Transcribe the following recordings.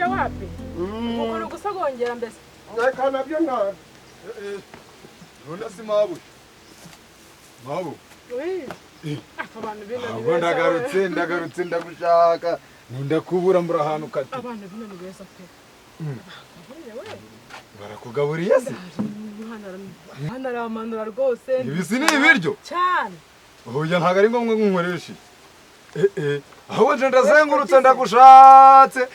Ibyo wapi? Uko ni ugusogongera mbese. Reka nabyo nta. None si mabu. Mabu. Oui. Abantu bino ni beza. Ndagarutse ndagarutse ndagushaka. Ndakubura mbura ahantu kati. Abantu bino ni beza pe. Barakugaburiye se? Hano aramanura rwose. Ibi ni ibiryo? Cyane. Oya ntago ari ngombwa nkunkoresha. Aho nje ndazengurutse ndagushatse.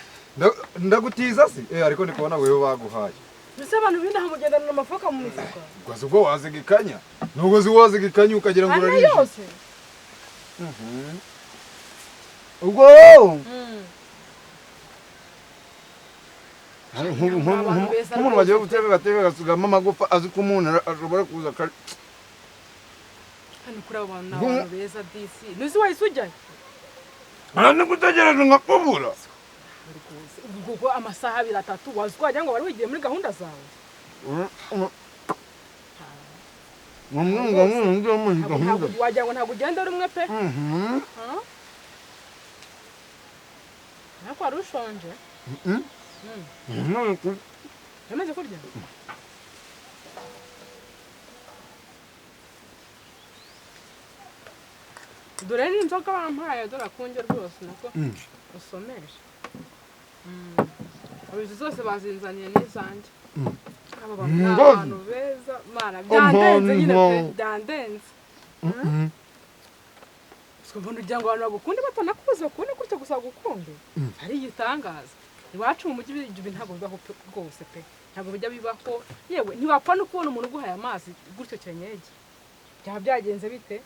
Ndagutiza se? Ariko ndi kubona wewe baguhaye. Mbese abantu bino hamugendana amafuka mu mifuka. Ubwo ubwo wazigikanya. Nubwo zi wazigikanya ukagira ngo urarishe. Yose. Ubwo nk'umuntu bagiye guteka agateka agasugamo amagufa azi ko umuntu ashobora kuza kare. Hano kuri abo bantu ni abantu beza disi. Ntuzi wahise ujyayo? Nani gutegereje nkakubura. Ubwo amasaha abiri atatu wazi ko wagira ngo wari wigiye muri gahunda zawe. Wagira ngo ntabwo ugenda uri umwe pe. Nako wari ushonje. Yamaze kurya? Dore ni inzoga bampaye dore akunje rwose nako usomesha. Abizi zose bazinzaniye n'izanjye. Aba bantu beza mana byandenze nyine pe byandenze. Mbona ugira ngo abantu bagukunde batanakuzi bakunde gutya gusa bagukunde. Ari igitangaza. Iwacu mu mujyi ibyo ntabwo bibaho rwose pe. Ntabwo bijya bibaho. Yewe ntiwapfa no kubona umuntu uguhaye amazi gutyo cyenyege. Byaba byagenze bite?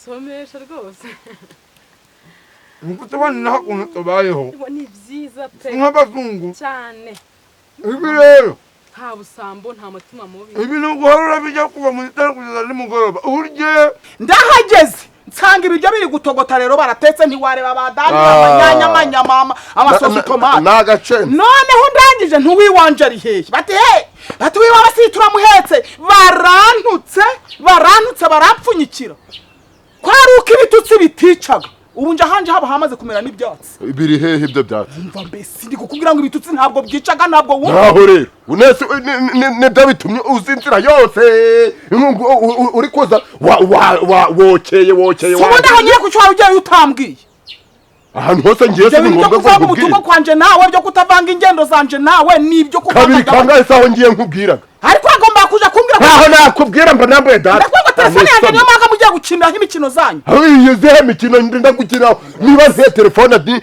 Somesha rwose. Nuko tubana naho ukuntu tubayeho. Ni byiza pe. Nk'abazungu. Cyane. Ibi rero nta busambo nta mutima mubi. Ibi nuguhora bijya kuva mu gitondo kugeza nimugoroba. Urye ndahageze nsanga ibiryo biri gutogota rero baratetse ntiwareba badani amanyanya amanyama amasosi tomate nagace. Noneho ndangije ntuwiwanje ari hehe? Bati he bati wiwaba si turamuhetse. Barantutse barantutse barapfunyikira. Kwari uko ibitutsi biticaga. Ubu nje hanje haba hamaze kumera n'ibyatsi. Biri hehe ibyo byatsi? Umva mbese ndi kukubwira ngo ibitutsi ntabwo byicaga ntabwo wumva. Naho rero unese nibyo bitumye uzi inzira yose uri koza wokeye wokeye. Ubundi aho ngiye kucyara ugiye utambwiye. Ahantu hose ngiye si ngombwa ko nkubwira. Ubutumwa kwanje nawe byo kutavanga ingendo zanje nawe nibyo kuvanga. Kabiri kangahe saho ngiye nkubwiraga. Ariko agomba kuja kumbwira ko ntaho nakubwira mba nambaye data. Ndakubwira telefone yanjye niyo mpamvu mugiye gukiniraho imikino zanyu. Iyo zihe mikino ndagukinaho niba nzihe telefone ati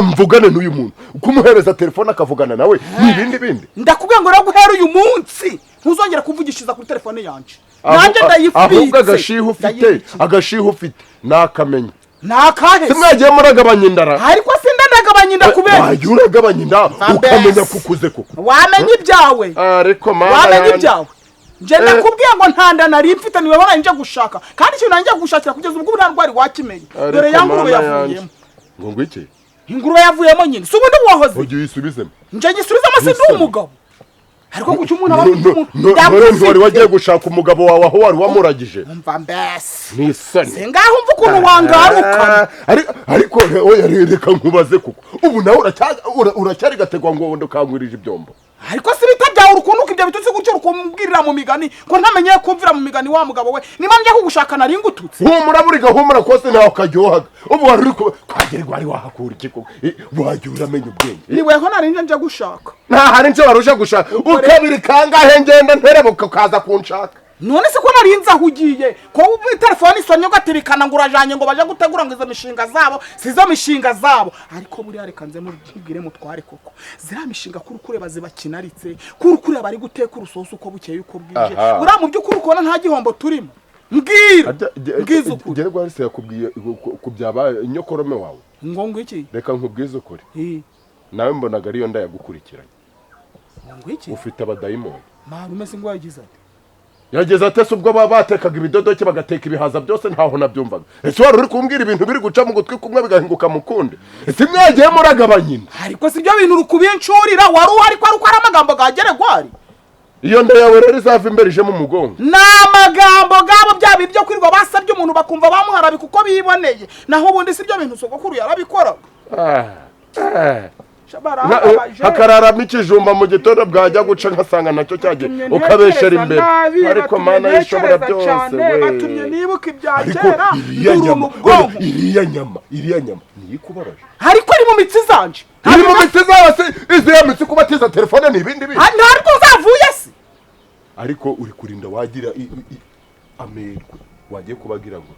mvugane n'uyu muntu kumuhereza telefone akavugana nawe ni ibindi bindi. Ndakubwira ngo rero guhera uyu munsi ntuzongera kumvugishiriza kuri telefone yanje. Nanjye ndayifite. Ahubwo agashiha ufite agashiha ufite nakamenya. Nakahe? Simwagiye muragabanya indara. Ariko sindandagabanya inda kubera. Wagiye uragabanya inda ukamenya kukuze koko. Wamenye ibyawe. Ariko mama wamenye ibyawe. Nje ndakubwiye ngo ntanda nari mfite niwe wabona nje gushaka. Kandi ikintu nanje gushakira kugeza ubwo nta ndwari wakimenye. Dore ya ngurube yavuyemo. Ngo ngwiki? Ingurube yavuyemo nyine. Si ubundi wahoze. Ugiye uyisubizemo. Nje ngisubizemo si ndi umugabo. Ariko kuki umuntu aba umuntu wari wagiye gushaka umugabo wawe aho wari wamuragije. Umva mbese. Ni isoni. Singaho umva ukuntu wangaruka. Ariko oya reka nkubaze kuko ubu nawe uracyari gategwa ngo ndukangwirije ibyombo. Ariko si bitabyawe urukuntu ibyo bitutsi gutyo rukumbwirira mu migani ko ntamenye kumvira mu migani wa mugabo we niba nje kugushaka nari ngututse. Humura buri gahumura kose naho karyohaga. Ubu wari uri kwagerwa ari wahakura iki koko wagiye uramenya ubwenge. Ni weho nari nje gushaka. Nta hari nje waruje gushaka. Ukabiri kangahe ngenda nterebuka ukaza kunshaka. None se ko nari nza ahugiye ko telefone isonye ugatirikana ngo urajanye ngo baje gutegura ngo izo mishinga zabo sizo mishinga zabo. Ariko buriya reka nze mubwire mutware koko zira mishinga kuri kureba zibakinaritse kuri kureba bari guteka urusoso uko bukeye uko bwije. Buriya mu by'ukuri ukubona nta gihombo turimo. Mbwira mbwiza ukuri. Gerwa wese yakubwiye ku byaba inyokorome wawe. Ngo ngo iki? Reka nkubwize ukuri. Nawe mbonaga ariyo ndayagukurikiranye. Ngo iki? Ufite abadayimoni. Marume singo yagize ati yageze atese ubwo baba batekaga ibidodoke bagateka ibihaza byose ntaho nabyumvaga. Ese wari uri kumbwira ibintu biri guca mu gutwi kumwe bigahinguka mu kundi? Ese mwagiye muragabanya inda? Ariko si byo bintu rukubincurira wari uhari ko ari uko ari amagambo gageregwari. Iyo nda yawe rero izava imbere ije mu mugongo. Ni amagambo gabo byaba ibyo kwirirwa basabye umuntu bakumva bamuharabika uko biboneye, naho ubundi si byo bintu sogokuru yarabikoraga. Hakararamo ikijumba mu gitondo bwajya guca nkasanga nacyo cyagiye, ukabeshera imbere. Ariko Mana y'ishobora byose we, batumye nibuka ibya kera. Iriya nyama, iriya nyama niyikubabaje, ariko iri mu mitsi zanje. Iri mu mitsi zawe se? Iziya mitsi kubatiza telefone ni ibindi bintu ntabwo zavuye se. Ariko uri kurinda wagira amerwe wagiye kubagira ngo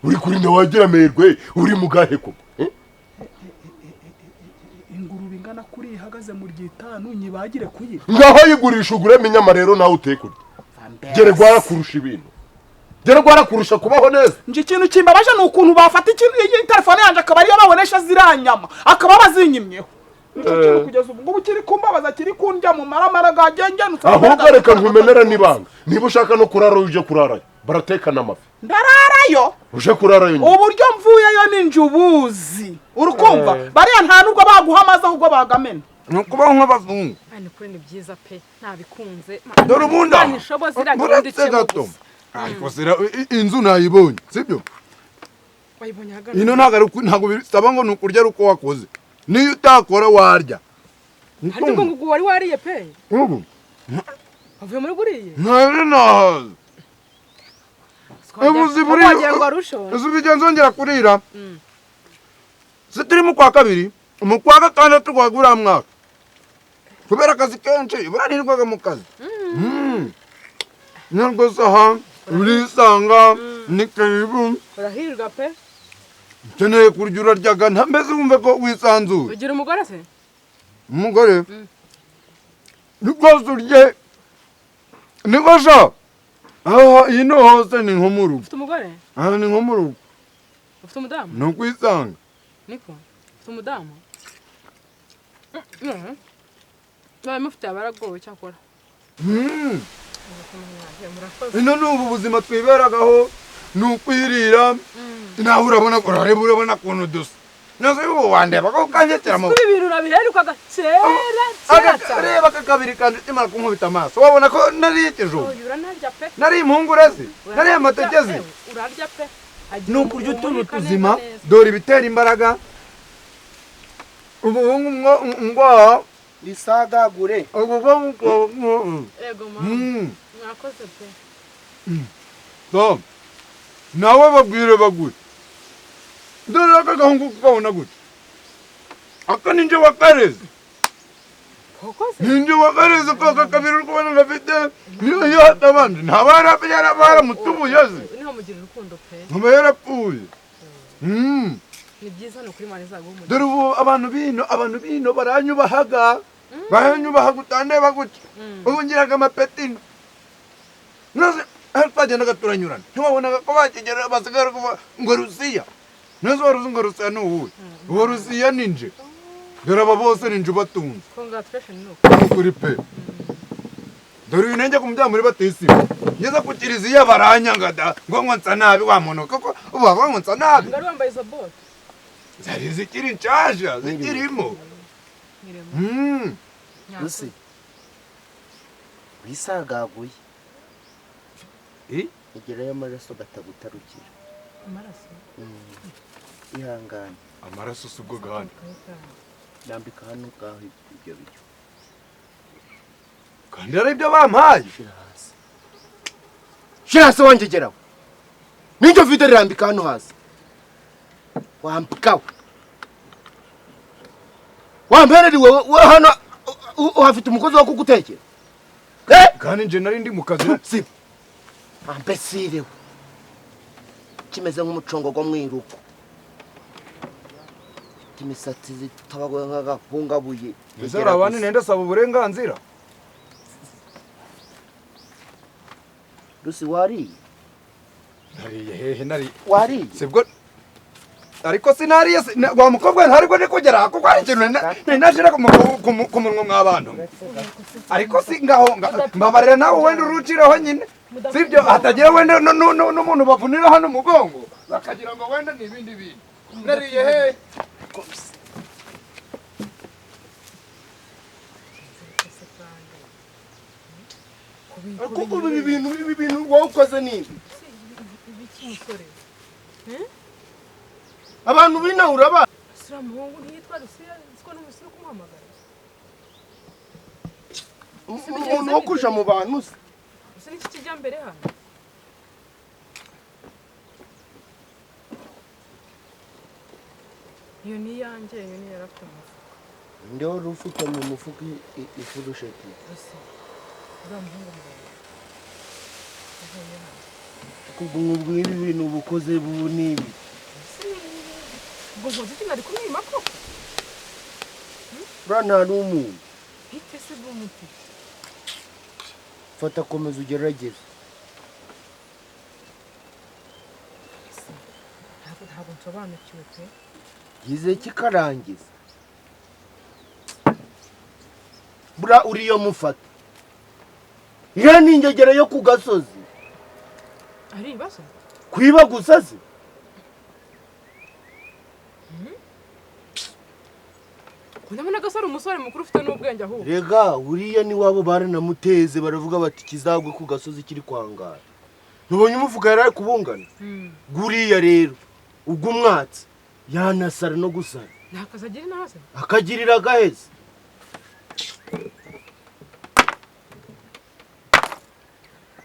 uri kurinda wagira amerwe uri mu gahe ko ingurube ingana kuri ihagaze mu ryitanu nyibagire kuyira. Ngaho yigurisha uguremo inyama rero nawe utekurya. Gere gwarakurusha ibintu, gere gwarakurusha kubaho neza. Nje ikintu kimbabaje ni ukuntu bafata ikintu telefone yanjye akaba ariyo babonesha ziranyama akaba bazinyimyeho. Nicyo kintu kugeza ubu ngubu kiri kumbabaza, kiri kundya mu maramara gagengenutse. Ahubwo reka nkumenera n'ibanga, niba ushaka no kurara uje kurarayo baratekana amafi. Ndararayo uje kurarayo uburyo mvuyeyo ni njubuzi urukumva bariya nta nubwo baguha amazi ahubwo bagamena. Nukubaho nk'abazungu. Ani kuri ni byiza pe, ntabikunze. Dore ubundi ariko zira inzu nayibonye sibyo? Wayibonye hagana. Ino ntago bisaba ngo nukurya ari uko wakoze, niyo utakora warya. Ariko ngo wari wariye pe. Ubu avuye muri guriye nari nahaze. Ubuzi buri uzi nzongera kurira. Se turi mu kwa kabiri, mu kwa gatandatu gwagura mwaka. Kubera akazi kenshi buranirwaga mu kazi. Ntabwo saha urisanga ni karibu. Urahirwa pe. Nkeneye kurya uraryaga mbese wumve ko wisanzuye. Ugira umugore se? Umugore? Rwose urye niko sha. Aha ino hose ni nko mu rugo. Ufite umugore? Aha ni nko mu rugo. Ufite umudamu? Ni ukwisanga. Niko ufite umudamu? Nawe mufite abaragowe cyakora. Ino ni ubu buzima twiberagaho, ni ukwirira. Nawe urabona urareba urabona ukuntu dusa. Nazo ubu wandeba ko kanjetera mu. Ibi bintu urabiherukaga kera kera. Reba kakabiri kandi kimara kunkubita amaso. Wabona ko nariye ikijumba. Uranarya pe. Nari impungure se. Nari amatekezi. Urarya pe. Ni ukurya utuntu tuzima dore ibitera imbaraga. Ubu ngwa risagagure. Ego mama. Mwakoze pe. Tom. Nawe babwire bagure. Dore aka gahungu kukabona gute? Aka ninje wakareze. Ninje wakareze kaka kabiri uri kubona gafite niyo hatabandi ntabara baramutubuye se. Niho mugira urukundo pe. Nkaba yarapfuye. Ni byiza no kuri mani zago mu. Dore ubu abantu bino baranyubahaga. Baranyubahaga utandeba gutya. Ubu ngiraga amapetino. Naze twagendaga turanyurana. Ntiwabonaga ko bakigera basigara kuva ngo Rusiya. Nazo waruzi ngo Rusiya ni uwuhe? Uwo Rusiya ni nje. Dore aba bose ni nje ubatunze. Congratulations nuko. Kuri pe. Dore uyu nanjye kumujya muri batisimu. Ngeze ku kiliziya baranyanga da ngo nsa nabi wa muntu koko uba ngo nsa nabi. Ngari wambaye izo bote. Zari zikiri nshasha zikirimo. Rusi wisagaguye. Igerayo amaraso gatagutarukira. Amaraso? Ihangane. Amaraso si ubwo gahani. Nambika hano ngaho ibyo biryo. Kandi ari ibyo bampaye. Shira hasi. Shira hasi wangegeraho. Ninjye mfite rirambika hano hasi. Wambikawe. Wampereri wewe hano uhafite umukozi wo kugutekera. Kandi nje nari ndi mu kazi. Si. Ambesire. Kimeze nk'umucongo gwo mwiruko. Imisatsi zitabagoye nk'agahungabuye. Bizara abandi nenda saba uburenganzira. Rusi wariye? Nariye hehe nari. Wariye? Sibwo ariko sinariye wa mukobwa ntariko ndi kugera kuko ari ikintu nashira ku munwa mw'abantu. Ariko si ngaho mbabarira nawe wenda uruciraho nyine. Sibyo hatagira wenda n'umuntu bavunira hano umugongo bakagira ngo wenda ni ibindi bintu. Nariye hehe. Kuko ibi bintu wowe ukoze ni ibi. Ibiki, musore? Abantu b'inaha uraba Sura muhungu ntiyitwa Rusiya, siko n'umusore uri kumuhamagara. Umuntu wo kuja mu bantu se? Ese niki kijya mbere hano? Iyo ni iyanjye, iyo ni yari afite mu mufuka. Nde wari ufite mu mufuka ifurusheti? Rusi, uriya muhungu muremure avuye hano. Kubwo nk'ubwo ibi bintu ubukoze bubu ni ibi. Ubwo nkoze iki? Nari kumwima koko? Buriya nta n'umuntu. Bite se bw'umuti? Fata, komeza ugerageze. Ntabwo nsobanukiwe pe. Gize kikarangiza, buriya uriyo mufata, iriya ni ingegera yo ku gasozi. Ari ibibazo. Kwiba gusa se? Ndabona gasore, umusore mukuru ufite n'ubwenge ahubwo. Rega uriya ni wabo, baranamuteze, baravuga bati kizagwe ku gasozi kiri kwangara. Ntubonye umufuka yari ari kubungana? Guriya rero ubwo umwatsi yanasara no gusara. Nta kazi agira inaha se? Akagirira agaheze.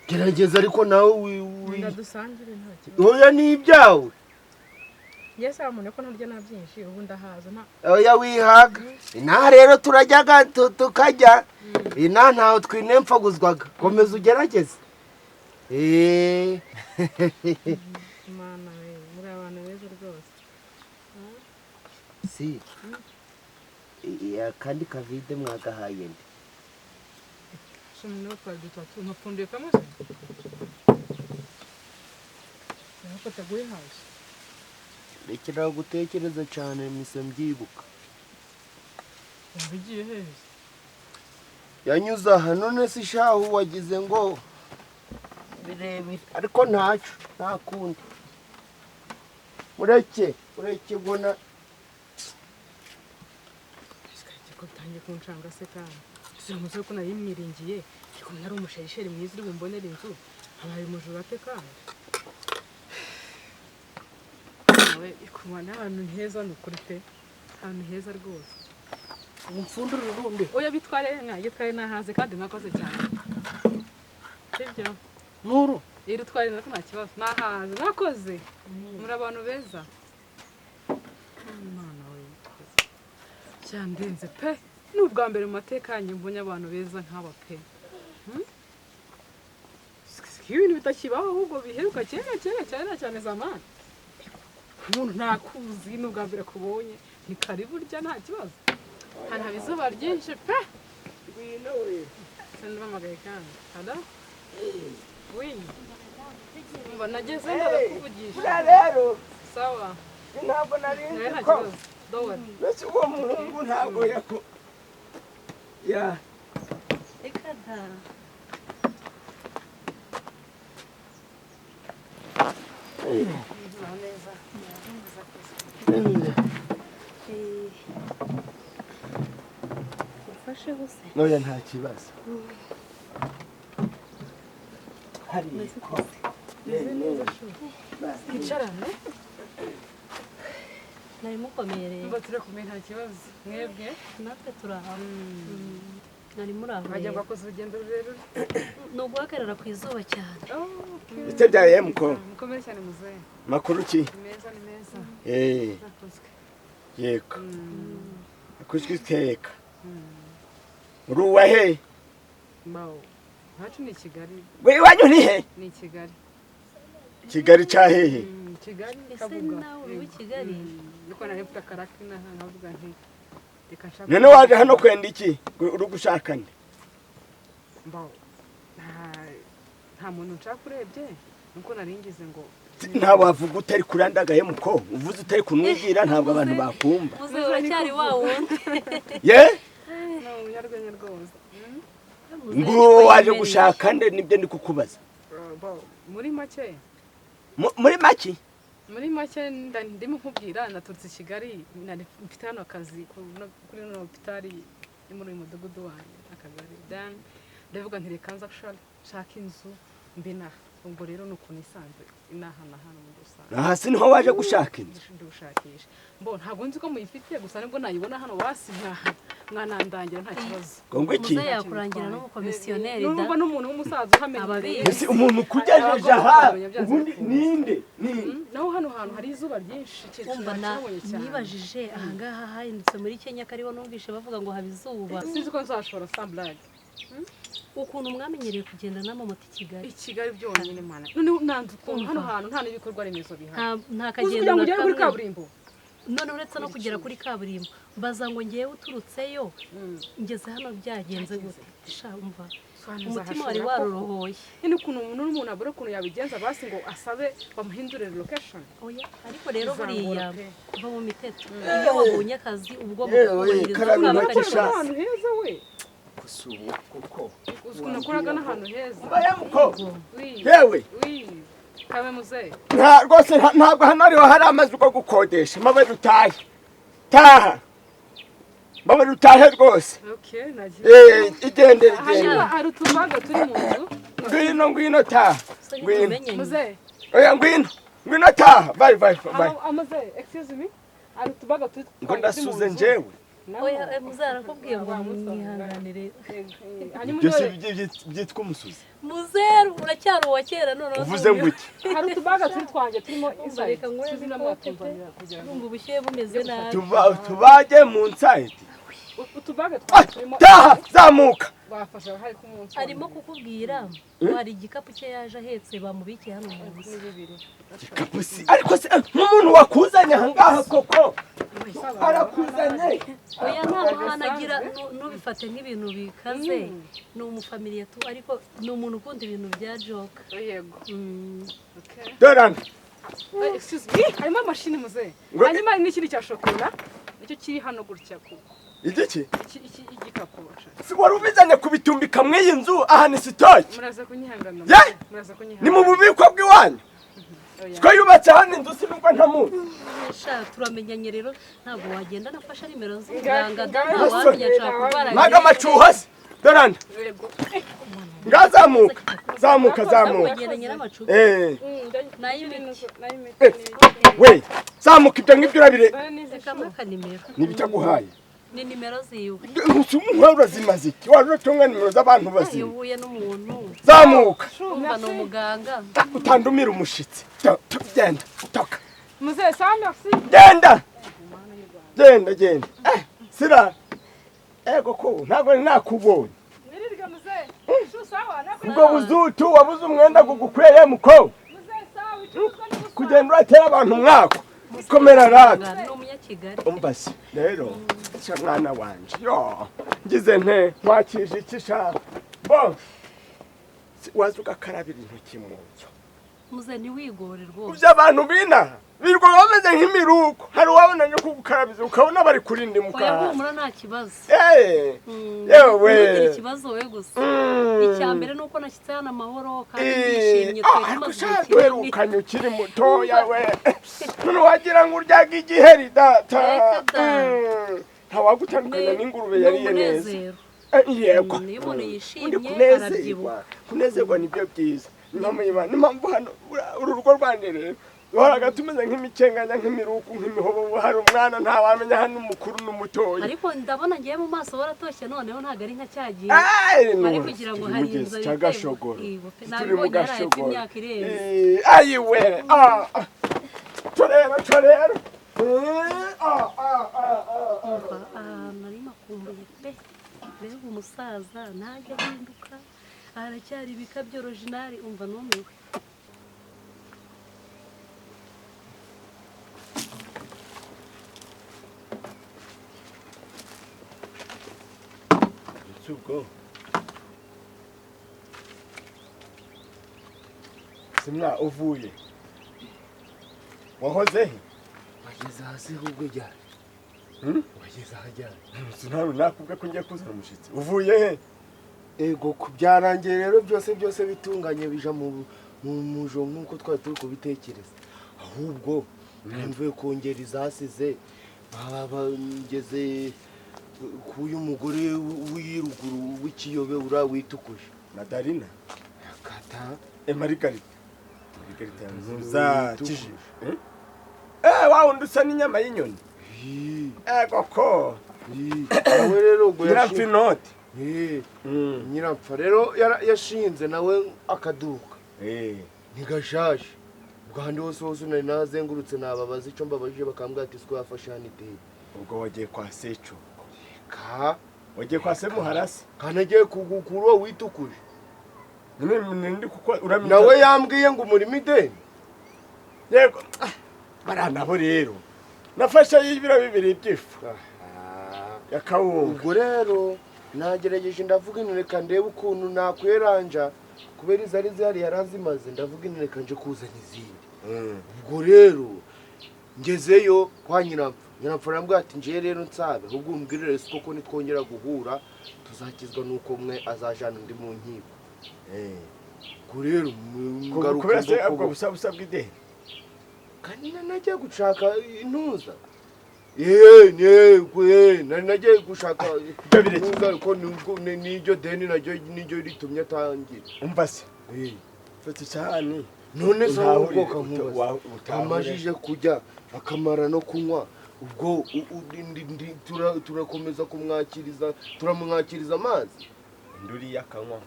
Gerageza ariko nawe Ndadusangire, nta kibazo. Oya, ni ibyawe. Njye se wamubona ko ntarya na byinshi, ubu ndahaza nta Oya, wihaga. Inaha rero turajyaga tukajya inaha, ntawe twinemfaguzwaga. Komeza ugerageze. Imana we, muri abantu beza rwose. Si akandi kavide mwagahaye nde? Cumi nibo twari dutatu, ntapfundiye kamwe se ariko taguye hasi. Rekera gutekereza cyane, mise mbyibuka. Waba igiye hehe? Yanyuze aha. None se ishahu wagize ngo birebire? Ariko ntacyo, nta kundi, mureke, ureke ubona. Ko bitangiye kunshanga se kandi? Ese umusore ko nari mwiringiye, ariko nari umusherisheri mwiza uri bumbonere inzu, abaye umujura ate kandi? Nawe kumva n'ahantu heza, ni ukuri pe, ahantu heza rwose. Umupfundura urundi. Oya, bitware nka gitware, nahaze kandi mwakoze cyane, sibyo? Nuru. Iri utware nako, nta kibazo, nahaze, mwakoze, muri abantu beza. Imana we, cyandenze pe! Ni ubwa mbere mu mateka yanjye mbonye abantu beza nk'aba pe. Si ibintu bitakibaho, ahubwo biheruka kera kera cyane cyane zamani. Umuntu ntakuzi, ni ubwa mbere akubonye, ni karibu, urya nta kibazo. Hano haba izuba ryinshi pe. Sindabamagaye kandi. Halo, oui, umva, nageze ndakuvugisha. Buriya rero Sawa. ntabwo nari Nawe nzi nta ko kibazo, don't worry. mbese uwo muhungu ntabwo yaku ya. Reka da. Neza. Eh, ufashe hose. Noya, nta kibazo hariya. Umeze ute? Meze neza shu, twicarane. Nari mukomereye. Mba turakomeye, nta kibazo. Mwebwe? Natwe turi aho. Nari muri aho. Wagira ngo Rero wakoze urugendo rurerure. Ni uguhagarara ku izuba cyane. Ese byaye muko? Mukomere cyane, muzehe. Makuru ki? Ni meza, ni meza. Murakozwe. Yego, akuzwi iteka. Uri uwa he? Mbaho iwacu ni i Kigali. We, iwanyu ni he? Ni i Kigali. Kigali cya hehe? Kigali. Ese Kabuga. nawe uri uw'i Kigali? Niko nari mfite akaraka inaha, nkavuga nti reka nshake. None waje hano kwenda iki? Uri gushaka nde? Mbaho nta muntu nshaka, urebye nuko nari ngize ngo Nta wavuga utari kurandagaye muko, uvuze utari kunubwira, ntabwo abantu bakumva. Muzehe uracyari wa wundi. Ye. Ni umunyarwenya rwose. Ngo waje gushaka nde? Nibyo ndi kukubaza. Mbaho muri make. Muri make. Muri make ndimo nkubwira, naturutse i Kigali, nari mfite hano akazi kuri ino hopitali yo muri uyu mudugudu wanjye, akagari. Then Ndavuga nti reka nza nshaka inzu mbe inaha. Ubwo rero ni ukuntu isanzwe inaha na hano muri rusange. Aha si niho waje gushaka inzu? Ndi gushakisha. Mbo ntabwo nzi ko muyifitiye, gusa nibwo nayibona hano wasi mwanandangira nta kibazo. Ngo iki? Muzehe yakurangira n'umukomisiyoneri da. Nubwo n'umuntu w'umusaza uhamenyereye. Ese umuntu ukugejeje aha ubundi ninde? Naho hano hantu hari izuba ryinshi. Umva nibajije ahangaha hahindutse muri Kenya kariho numvishe bavuga ngo haba izuba. Sinzi ko nzashobora samblage. Ukuntu mwamenyereye kugenda n'amamoto i Kigali. I Kigali byonyine mana. None nanze ukuntu hano hantu nta n'ibikorwa remezo bihari. Nta kagendo na kamwe. Kuri kaburimbo. None uretse no kugera kuri kaburimbo baza ngo ngewe uturutseyo ngeze hano byagenze gute? Sha umva umutima wari warurohoye. Ni ukuntu umuntu n'umuntu abura ukuntu yabigenza basi ngo asabe bamuhindurire location. Oya ariko rero buriya kuva mu miteto iyo wabonye akazi ubwo mukubahiriza ahantu heza we. Kusubu kuko ukuntu nakoraga n'ahantu heza. Yewe kabe muzehe. Nta rwose ntabwo hano ariho hari amazu yo gukodesha. Mabe dutahe. Taha. Mabe dutahe rwose. Okay, nagiye. Igendere igendere. Hari utubaga turi mu nzu. Ngwino ngwino taha. Ngwino. Muzehe. Oya ngwino. Ngwino taha. Bye bye bye. Muzehe, excuse me. Hari utubaga turi. Ngo ndasuze njewe. Oya muzehe arakubwiye ngo mwihanganire. Byose byitwa umusuzi. Muzehe uracyari uwa kera none uvuze ngo iki? Hari utubaga turi twanjye turimo inside. Ndumva ubushyuhe bumeze nabi. Tubage mu inside. Utubaga twanjye turimo. Taha zamuka. Bafasha hari ku munsi. Arimo kukubwira hari igikapu cye yaje ahetse bamubikiye hano mu nzu. Igikapu si ariko se nk'umuntu wakuzanye aha ngaha koko arakuzanye. Oya nta mahane agira, ntubifate nk'ibintu bikaze. Ni umufamiliya tu ariko ni umuntu ukunda ibintu bya joke. Yego. Dorana. Excuse me, harimo amashini muzehe. Hanyuma n'ikindi cya shokora nicyo kiri hano gutya kuko. Igiki? Iki igikapu. Si wari ubizanye kubitumbika mw'iyi nzu aha ni sitoki. Muraza kunyihangana. Muraza kunyihangana. Ni mu bubiko bw'iwanyu. Twe yubatse hano inzu sinubwo ntamuzi. Sha turamenyanye rero ntabwo wagenda nafasha nimero z'umuganga wamenya nshaka kurwara. Naga amacuha se. Dorana. Ngazamuka. Zamuka zamuka. We zamuka ibyo ngibyo urabire. Nibitaguhaye. Ni nimero ziwe. Umuntu urazimaze iki? Wari uratunga nimero z'abantu bazima. Uhuye n'umuntu. Zamuka. Umva ni umuganga. Utandumira umushitsi. Genda. Toka. Muzehe sawa merci. Genda. Genda genda. Sira. Ego ko ntabwo nakubonye. Mwirirwe muzehe. Shu sawa nakubonye. Ubwo buzutu wabuze umwenda gugukweye muko. Muzehe sawa icuruzwa n'ubusa. Kugenda uratera abantu mwako. Komera rata. Ni umunyakigali. Umva se rero sha mwana wanje. Yo ngize nte nkwakije iki sha. Bo waza ugakarabira intoki mu nzu. Muze ntiwigore rwose. Uvyo abantu bina birwa bameze nk'imiruko. Hari uwabona nyo kugukarabiza ukabona bari kurinda muka. Oya humura nta kibazo. Yewe. Ntugira ikibazo we gusa. Icya mbere nuko nashyitse hano amahoro kandi ndishimye twari tumaze igihe. Duherukanye ukiri mutoya we. None wagira ngo uryaga igiheri data. Ntawagutandukanya n'ingurube yariye neza. Yego. Iyo umuntu yishimye arabyibuha. Kunezerwa nibyo byiza. Impamvu hano uru rugo rwanjye rero duhoraga tumeze nk'imikenganya nk'imiruku nk'imihobo hari umwana ntawamenya hano umukuru n'umutoya. Ariko ndabona ngiye mu maso waratoshye noneho ntabwo ari nka cya gihe. Ari kugira ngo hari inzu cy'agashogoro. Turi mu gashogoro. Ayiwe. Turera turera. Nari makumbuye pe. Mbega umusaza ntajya ahinduka aracyari ibikabyo original umva numiwe. Ubwo simwa uvuye wahoze he? Wageze hasi ahubwo ryari? Wageze ahajyana? Sinari nakubwe ko ngiye kuzana umushitsi. Uvuye he? Ego kubyarangiye rero byose byose bitunganye bija mu mujo nkuko twari turi kubitekereza. Ahubwo mvuye kongera izasize baba ngeze K'uyu mugore w'iruguru w'ikiyobe ura witukuje. Madarina. Kata. Margarita. Margarita za kiji. Wa wundi usa n'inyama y'inyoni. Koko. Nawe rero ubwo Nyirapfa inoti. Nyirapfa rero yashinze nawe akaduka. Ni gashasha. Ubwo ahandi hose hose nari nazengurutse nababaza icyo mbabajije bakambwira ati siko yafashe hano ideni. Ubwo wagiye kwa Seco. Ka wagiye kwa Semuharasi. Kanagiye kugukura uwo witukuje. Nindi kuko uramita. Nawe yambwiye ngo umurimo ideni. Yego. Baranabo rero. Nafashe y'ibiro bibiri by'ifu. Yakawunga. Ubwo rero nagerageje ndavuga inureka ndebe ukuntu nakweranja kubera izari zihari yarazimaze ndavuga inureka nje kuzana izindi. Ubwo rero ngezeyo kwa Nyirapfa. Nyirapfa arambwira ati nje rero nsabe ahubwo umbwirire siko ko nitwongera guhura tuzakizwa nuko umwe azajana undi mu nkiko. Ubwo rero ngaruka kubera se ubwo busa bw'ideni. Kandi nagiye gushaka intuza. Nari nagiye gushaka intuza ko n'iryo deni naryo niryo ritumye atangira. Umva se. Fata isahani. None se ahubwo nkubaza. Amajije kujya akamara no kunywa ubwo turakomeza kumwakiriza turamwakiriza amazi. Nduri yakanywa.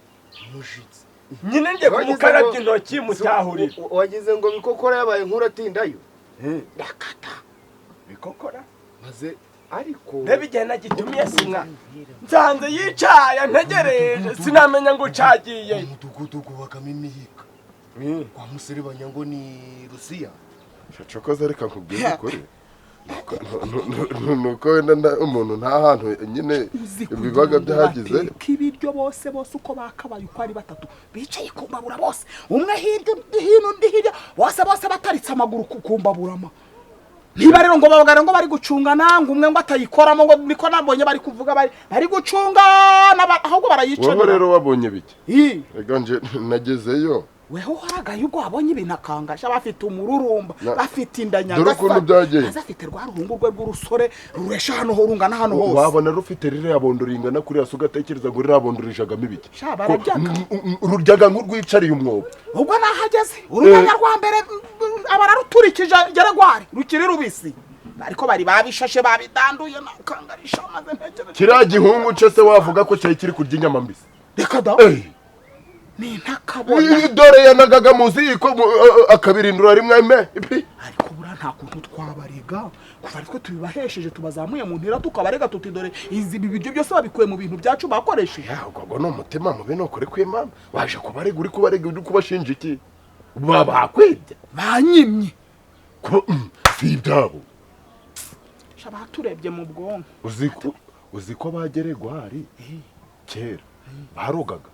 Mushitsi. Nyine ngiye kumukarabya intoki mutahurira. Wagize ngo bikokora yabaye nkuratindayo. Ndakata. Bikokora? Maze ariko ndabigena gitumye sinka. Nsanze yicaya ntegereje sinamenya ngo cagiye. Umudugudu gubakamo imihika. Kwa muserebanya ngo ni Rusiya. Cokoza reka nkubwire ukuri. Nuko wenda umuntu nta hantu nyine ibibaga byahagize k'ibiryo bose bose uko bakabaye uko ari batatu bicaye ku mbabura bose umwe hirya undi hino undi hirya bose bose bataritse amaguru ku mbaburama. Niba rero ngo babagara ngo bari gucungana ngo umwe ngo atayikoramo ngo niko nabonye bari kuvuga bari gucungana ahubwo barayica. Wowe rero wabonye bike? Ega nje nagezeyo. Weho haragaye ubwo wabonye ibintu akangasha bafite umururumba bafite inda Dore ukuntu byagenze. Azafite rwa ruhungu rwe rw'urusore ruresha hano ho rungana hano hose. Wabona rufite ririya bondo ringana kuriya se ugatekereza ngo ririya bondo rijagamo ibiki. Ruryaga nk'urwicariye umwobo. Ubwo nahageze uruganya rwa mbere abararuturikije geregwari rukiri rubisi. Ariko bari babishashe babidanduye nakangarisha maze ntekereza. Kiriya gihungu cyo se wavuga ko cyari kiri kurya inyama mbisi. Reka da. Ni ntakabona. Dore yanagaga muziko akabirindura rimwe ime ipi. Ariko bura nta kuntu twabarega kuva ariko tubibahesheje tubazamuye mu ntera tukabarega tuti dore izi bibiryo byose babikuye mu bintu byacu bakoresheje. Ubwo no mutima mube no kure kw'Imana waje kubarega uri kubarega uri kubashinja iki? Babakwibye banyimye si ibyabo. Shaba turebye mu bwonko. Uziko bageregwari kera barogaga.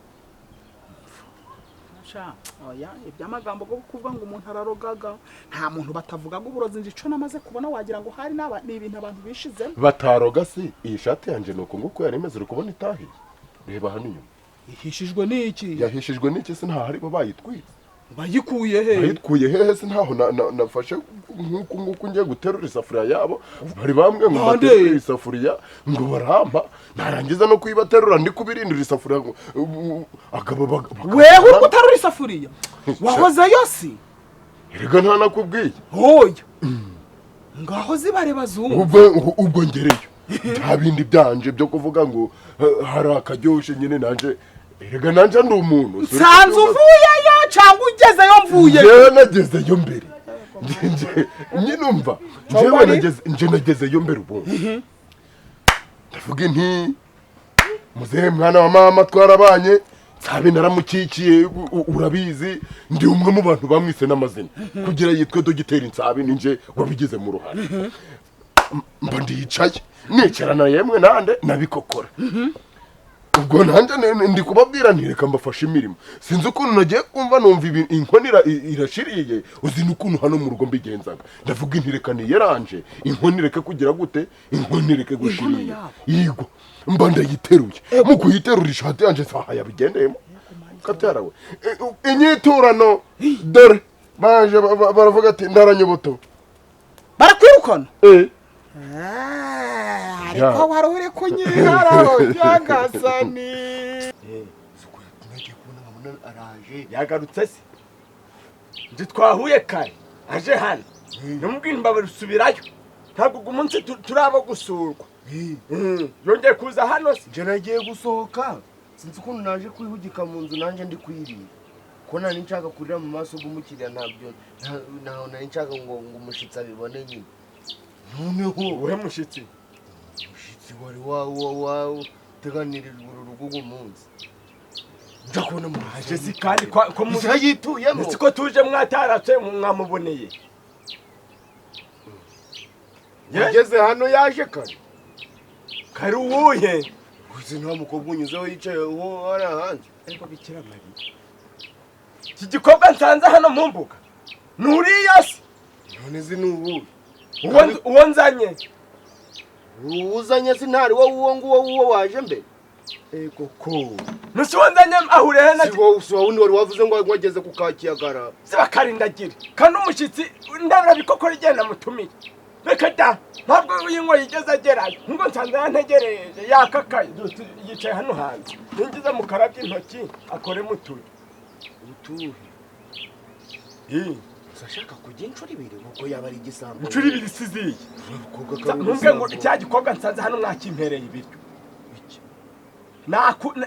Oya iby'amagambo go kuvuga ngo umuntu ararogaga nta muntu batavuga ngo uburozi nje ico namaze kubona wagira ngo hari naba ni ibintu abantu bishizemo. Bataroga si iyi shati yanje nuko nguko yari imeze uri kubona itahiye. Reba hano inyuma. Ihishijwe n'iki? Yahishijwe n'iki se nta hari bo bayitwitse. Bayikuye he? Bayikuye hehe se ntaho nafashe nkuko nguko ngiye guterura isafuriya yabo bari bambwe ngo baterure isafuriya ngo barampa narangiza no kuyibaterura ndi kubirindira isafuriya ngo akaba weho uri guterura isafuriya wahoze yose. Erega nta nakubwiye. Hoya ngaho zibare bazungu ubwo ngereyo nta bindi byanje byo kuvuga ngo hari akaryoshe nyine nanje. Erega nanje ndi umuntu nsanze uvuyeyo cyangwa ugezeyo mvuye. Njyewe nagezeyo mbere. Nyine umva nje nagezeyo mbere ubundi ndavuga nti muzehe mwana wa mama twarabanye nsabe naramukikiye urabizi ndi umwe mu bantu bamwise n'amazina kugira yitwe dogiteri Nsabe ninje wabigize mu ruhare. Mba ndicaye nicarana yemwe nande nabikokora. Ubwo nanje ndi kubabwira nti reka mbafashe imirimo. Sinzi ukuntu nagiye kumva numva inkoni irashiriye uzi n'ukuntu hano mu rugo mbigenzaga. Ndavuga nti reka niyeranje inkoni reka kugira gute inkoni reke gushiriye. Yego mba ndayiteruye mu kuyiterura ishati yanje saha yabigendeyemo. Kabyarawe inyiturano dore baje baravuga ati ndaranyoboto. Barakwirukana? Ariko wari uri kunyiharaho nyagasani. Nagiye kubona nkabona araje. Yagarutse se? Nzi twahuye kare aje hano, namubwira imbabare usubirayo, ntabwo ugu munsi turaba gusurwa. Yongeye kuza hano se? Nje nagiye gusohoka, sinzi ukuntu naje kwihugika mu nzu nanjye ndi kwirira, ko nari nshaka kurira mu maso y'umukiriya, ntabyo ntaho nari nshaka ngo umushyitsi abibone nyine. Noneho uwuhe mushyitsi? Umushyitsi wari wateganirijwe uru rugo ugu munsi. Nja kubona aje si kandi ko Isa yituyemo. Siko tuje mwataratse mwamuboneye. Yageze hano yaje kare. Kare uwuhe? Uzi nta mukobwa unyuzeho yicaye uwo ari hanze. Ariko Bikira Mariya, iki gikobwa nsanze hano mu mbuga nuriya se? None zi nubu uwo nzanye. Uzanye se ntari wowe uwo nguwo uwo waje mbere? Ego ko nusi uwo nzanye ahuriye na si wowe, si wowe wari wavuze ngo wageze ku Kakiyagara. Sibakarindagira kandi umushyitsi ndabira bikokora igenda mutumiye. Reka da, ntabwo uyu ngo yigeze agerayo, ngo nsanze yantegereje yakakaye yicaye hano hanze. Ningize mukarabye intoki akore mutuye. Utuhe? Ashaka kujya inshuro ibiri kuko yaba ari igisambo. Inshuro ibiri siziye. Ntumbwe ngo cya gikobwa nsanze hano mwakimpereye ibiryo.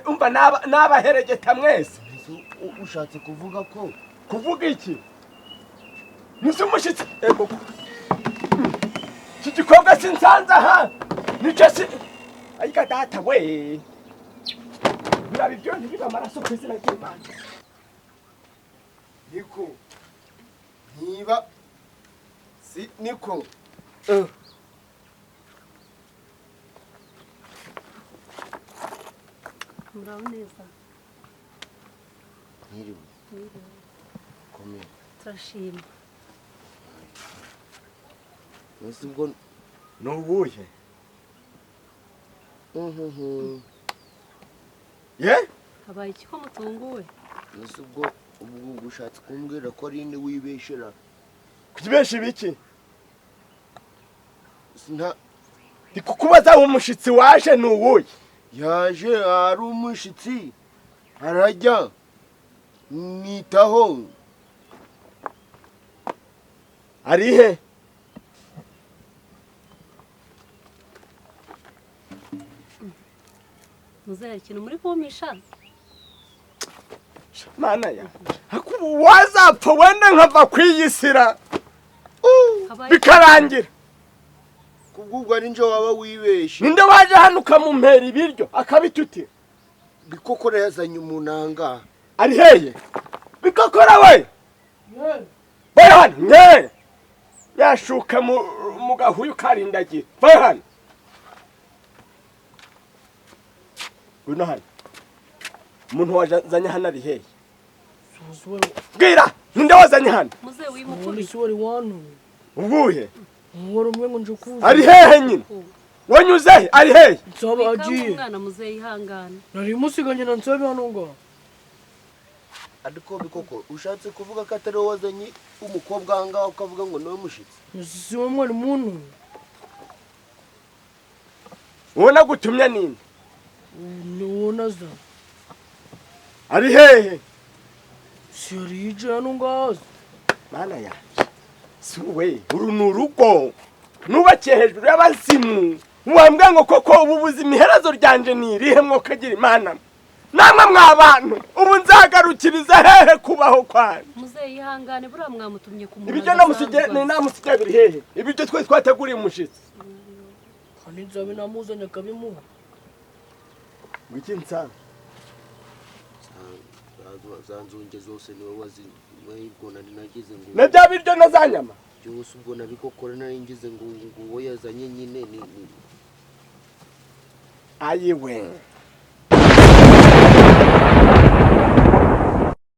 Umva n'abaheregeta mwese. Ushatse kuvuga ko? Kuvuga iki? Nusi umushyitsi. Ego. Iki gikobwa sinsanze aha. Nicyo si ariko data we. Birabi byo ntibiba amaraso ku izina ry'Imana. Niko. Niba si niko. Muraho neza. Mwiriwe. Komera. Turashima. Nasi ubwo nubuhe? Ye? Habaye iki ko mutunguwe? Nasi ubwo ubwo ushatse kumbwira ko ari inde wibeshera? Kujibesha ibiki? Nta ndikukubaza umushitsi waje nuwuye? Yaje ari umushitsi arajya nitaho. Arihe? Muzere ikintu muri kumisha? Mana ya. Hakubu wazapfa wenda nkava kwiyisira. Bikarangira. Kubwubwo ari nje waba wibeshe. Ninde waje hano ukamumpera ibiryo akabitutira? Bikokora yazanye umunanga. Ari heye? Bikokora we. Ye. Hano nye. Yashuka mu gahuyu karindagira. Vayo hano. Ngwino hano. Umuntu wazanye hano ari hehe? Bwira, ninde wazanye hano? Muze wimukuri. Ubuhe? Ngo Ari hehe nyine? Wanyuze he? Ari hehe? Nsaba agiye. Umwana muze yihangane. Nari musiganye na Nsabe hano ngo. Ariko bikoko ushatse kuvuga ko atari wazanye umukobwa hanga ukavuga ngo niwe mushitsi? Si wowe mwari muntu. Wowe nagutumye ninde? Ni naza. Ari hehe? Si yari yicaye hano ngaho. Mana yanjye. Si we, uru ni urugo nubakiye hejuru y'abazimu. Wambwa ngo koko ubu buzima iherezo ryanje ni irihe mwokagira Imana? Namwe mwabantu ubu nzagarukiriza hehe kubaho kwanyu? Muze yihangane buriya mwamutumye ku muntu. Ibiryo namusigiye ni namusigiye biri hehe? Ibiryo twe twateguriye umushitsi. Kandi Nsabe namuzanye akabimuha. Wiki nsabe. Zanzunge zose niwe wazi ubwo nari nagize ngo na bya biryo na za nyama byose ubwo nabikokora nari ngize ngo uwo yazanye nyine ni ayiwe.